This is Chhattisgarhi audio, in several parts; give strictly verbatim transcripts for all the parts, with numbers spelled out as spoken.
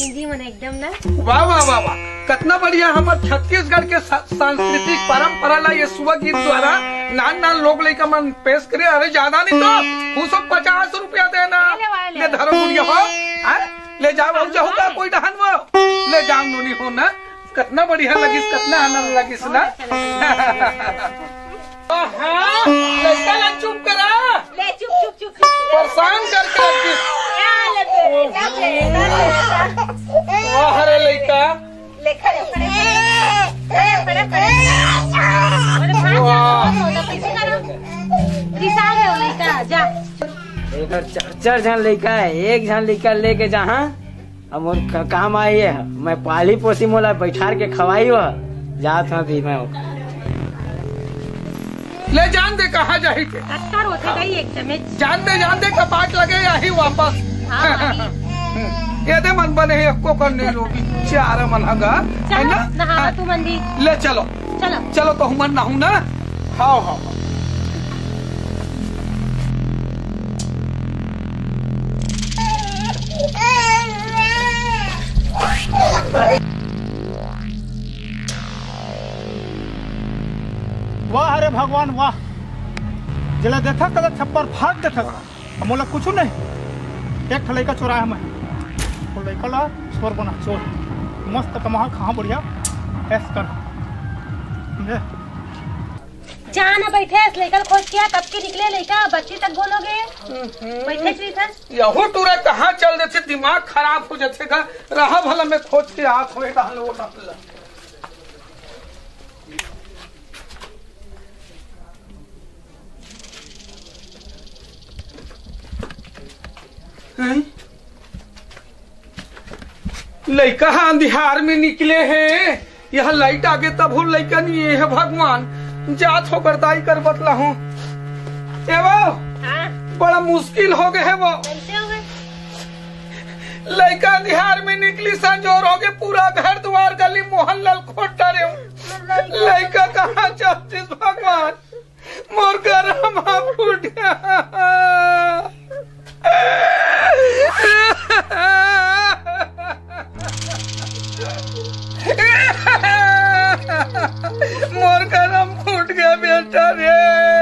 जी, मन एकदम ना। वाह, वाह, वाह, वाह। कतना बढ़िया हमर छत्तीसगढ़ के सा-, सांस्कृतिक परंपरा ला ये सुआ गीत द्वारा नान नान लोग लइका मन पेश करे। अरे, ज्यादा नहीं तो दो सौ पचास रुपया देना। ले ले, ले। ले धरो गुड़िया हो। हाँ? ले जाओ, हाँ, जाओ का हाँ। कोई डहन वो। ले जाओ नोनी हो ना। कतना बढ़िया लगिस, कतना आनंद लगिस ना। बहुत अच्छा लगा। हाँ, लइका ला चुप करा। ले, चुप, चुप, चुप, चुप। परेशान करके रख दिस। ले, ले, ले, ले, ले, ले। वाह रे लइका। ले, खड़े, खड़े, खड़े। खड़े, खड़े, खड़े। अरे, भाग जा, वाह। भाग जा, कैसे करो? रिसा गए हो लइका, जा। इधर चार, चार झन लइका है, एक झन लइका लेके जहाँ अब मोर क-, काम आई है, मैं पाली पोसी मोला बैठार के खवाई हो, जात हूँ अभी मैं। ले जान दे कहाँ जाही के। कत्ता रोथे गई एकदमे। जान दे, जान दे, कपाट लगे आही वापस। हाँ, आही। ये दे मन बने है, एको कर नहीं लो, चार मन हगा, है चलो, ना? नहावा हाँ। तू मंदी। ले चलो। चलो। चलो तो हमन नहू ना। हाँ, हाँ, हाँ। वाह रे भगवान, वाह। जेला देखा कदा छप्पर फाड़ देता। अब मोला कुछू नहीं। एक ठो लइका चोराए मैं। वो लइका ला चोर बना, चोर। मस्त कमाहा, खा बढ़िया। ऐस कर। समझे? जा ना बैठे, इस लइका ल खोज के आ, कब के निकले लइका, बच्ची तक बोलोगे? हम्म। बैठे श्रीधर। यहू टूरा कहाँ चल देथे, दिमाग खराब हो जाथे गा। रहा भला मैं खोज के आत होए, डहन वो डहन ला। हैं? लइका ह अंधियार में निकले हे, यह लाइट आगे तभो लइका नहीं हे, भगवान, जात हो बरदाई कर बतला हूँ। ए वो, हाँ। बड़ा मुश्किल हो गए हे वो। कैसे हो गए? लइका अंधियार में निकली, संजोर हो गए, पूरा घर दुआर गली मोहल्ला ल खोट डारे हूँ। लइका कहाँ जातिस भगवान? मोर करम ह फूट गया। मोर करम फूट गया बेटा रे।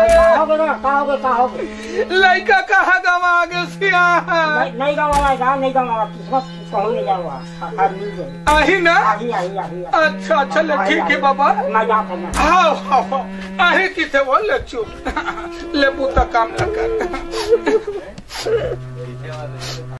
का हो गया, का हो गया, का हो गया? लइका कहाँ गवा गे सिया? नहीं, नहीं गवा, नहीं गवा, किस्मत कहूँ नहीं जावा, आही ना? आही, आही, आही, आही। अच्छा, अच्छा, ले, आही, ठीक है आही। बाबा। मैं जाता हूँ। हाँ, हाँ, हाँ। आही किथे वो ले चुप। ले बूता काम न कर।